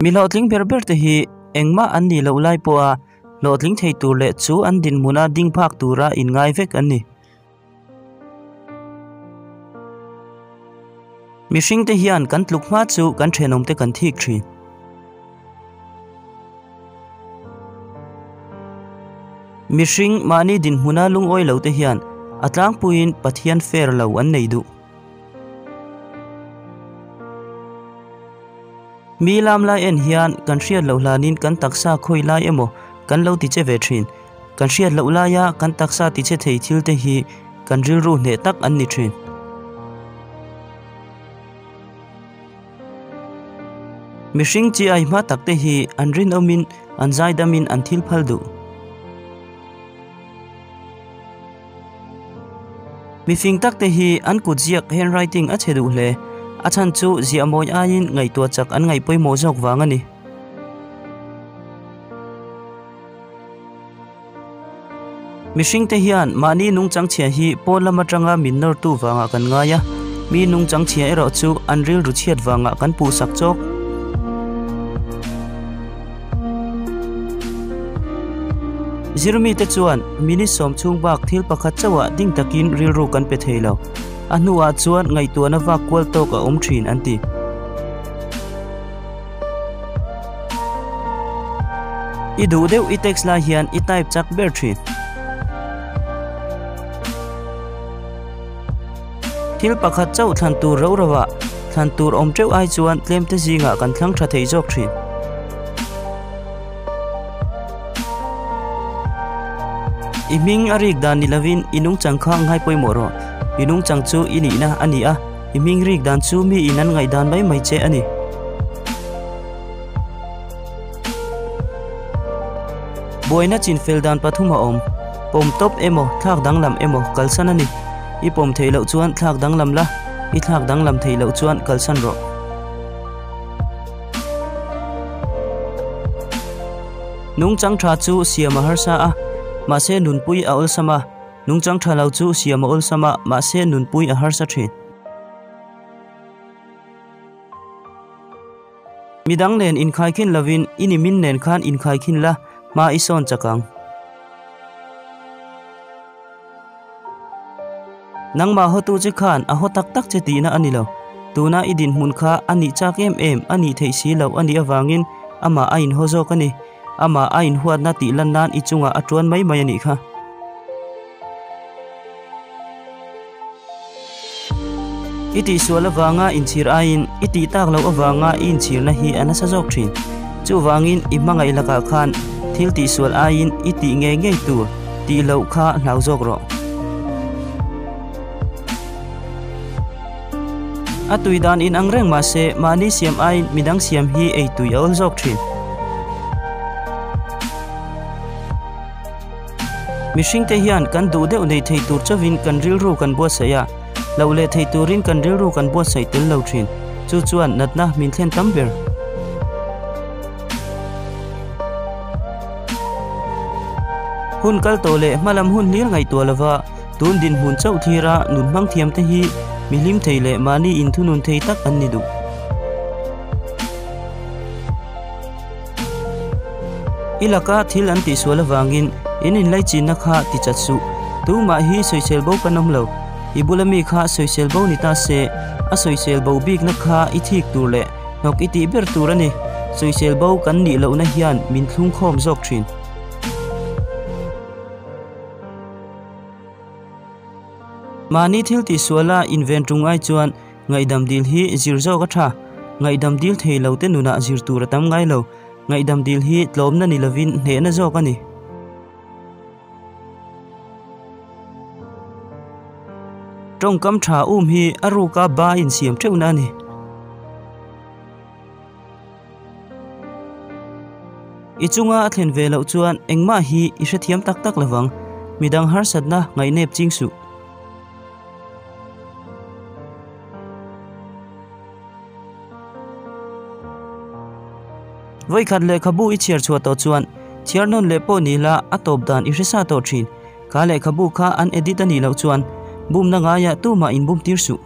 Mi hlawhtling ber ber te hi engmah an nih loh lai pawha hlawhtling thei tur leh chu an dinhmuna ding phak tura inngai vek an ni. Mihring te hian kan tluk hma chu kan thenawm te kan thik thin. Mihring mahni dinhmuna lungawi lo te hian a tlangpuiin Pathian fair lo an nei duh. Mi lam lai en hian kan hriat loh hlanin kan taksa khawi lai emaw kan lo ti che ve thin. Kan hriat loh laia kan taksa ti che thei thil te hi kan rilru hneh tak an ni thin. Mihring chi ai hma tak te hi an rinawmin an zaidamin an thil phal duh. Mifing tak te hi an kut ziak handwriting a chhe duh hle. A chhan chu ziah mawi aiin ngaihtuah chak an ngaih pawimawh zawk vang a ni. Mihring te hian mahni nungchang chhia hi pawn lam atanga min nawrtu vangah kan ngai a, mi nungchang chhia erawh chu an rilru chhiat vangah kan puhsak chawk. Zirmite chuan minute sawm chhung bak thil pakhat chauhah ding takin rilru kan pe thei lo. A hnuah chuan ngaihtuahna vak kual tawk a awm thin an ti. I duh deuh i text lai hian i type chak ber thin. Thil pakhat chauh thlan tur rauh rauhah thlan tur awm teuh ai chuan tlem te zingah kan thlang tha thei zawk thin. I hming a rik dan ni lovin i nungchang kha ngai pawimawh rawh. I nungchang chu i nihna a ni a, i hming rik dan chu mi in an ngaihdan mai mai che a ni. Buaina chinfel dan pathum a awm. Pawm tawp emaw, thlak danglam emaw kalsan a ni. I pawm theih loh chuan thlak danglam la, i thlak danglam theih loh chuan kalsan rawh. Nungchang tha chu siam a harsa a, mahse nunpui a awlsam a. Nungchang tha lo chu siam a awlsam a, mahse nunpui a harsa thin. Midang nen inkhaikhin lovin i nimin nen khan inkhaikhin la, hma i sawn chak ang. Nangmah hawtu che khan a haw tak tak che tihna a ni lo. Tuna i dinhmun kha a nih chak em em a nih theih si loh a nih avangin amah a inhaw zawk a ni. Amah a inhuatna tih lan nan i chungah a tuan mai mai a nih kha. I tihsual avanga inchhir aiin i tih tak loh avanga i inchhirna hi a nasa zawk thin. Chuvangin i hmangaih lakah khan thil tihsual aiin i tih ngei ngei tur tih loh kha hlau zawk rawh. A tui dan in ang reng mahse mahni siam aiin midang siam hi ei tui a awl zawk thin. Mihringte hian kan duh deuh nei thei tur chauhin kan rilru kan buatsaih a, loh leh thei turin kan rilru kan buatsaih tel lo thin. Chu chuan natna min thlen tam ber. Hun kal tawh leh hmalam hun hlir ngaihtuah lova tun dinhmun chauh thira nun hmang thiam te hi mi hlim thei leh mahni inthunun thei tak an ni duh. I laka thil an tihsual avangin in inlaichinna kha ti chat suh. Tumah hi sawisel bo kan awm lo. I bula mi kha sawisel bo ni ta se, a sawisel bo bikna kha i thik tur leh hnawk i tih ber tur a ni. Sawisel bo kan nih lohna hian min thlungkhawm zawk thin. Mahni thil tihsuala inven tung ai chuan ngaihdam dil hi zir zawk a tha. Ngaihdam dil thei lo te nunah zir tur a tam ngai lo. Ngaihdam dil hi tlawmna ni lovin hnehna zawk a ni. Tawngkam tha um hi a ruka ba insiam teuhna a ni. I chunga a thlen ve loh chuan engmah hi i hrethiam tak tak lovang, midang harsatna ngaihnep ching suh. Vawikhat lehkhabu i chhiar chhuah tawh chuan chhiar nawn leh pawh ni la a tawp dan i hre sa tawh thin. Kha lehkhabu kha an edit a nih loh chuan bumna ngaiah tumah inbum tir suh.